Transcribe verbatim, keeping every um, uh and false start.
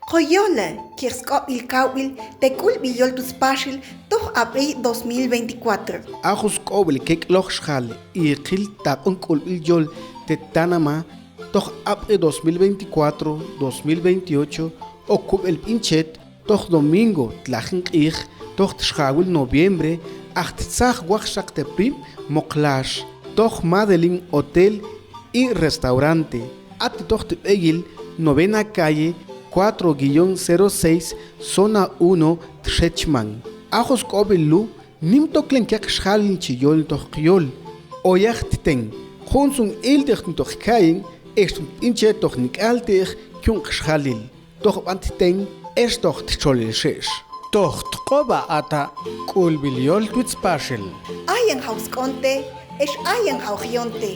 Koyole, kix sk'obil kawbil te k'ulbil yol twuts Paxil toj ab'iy dos mil veinticuatro. Ajo sk'obil kek'loj xjal iqil taq'un k'ulbil yol te tanama toj ab'iy dos mil veinticuatro, dos mil veintiocho, okubel b'inchet toj domingo tlajin q'ij toj txjawil noviembre, aj tzaj waj xak te prim moqlax toj Madeline Hotel y Restaurante, ati toj tb'eyil novena calle, cuatro guion cero seis, zona uno, Txechman. Ajo sk'obil lu nim toklen kek' xjalin chi yolin toj qyol. Oyaj tten, juntzun iltej tun toj kayin, ex tun b'inchet toj nik'al ti'j kiun qxjalil. Toj b'an tten, ex toj txolil xe'x. Toj tq'ob a ata k'ulbil yol twuts Paxil. Ayan jaw sk'onte, ex ayan jaw jyonte.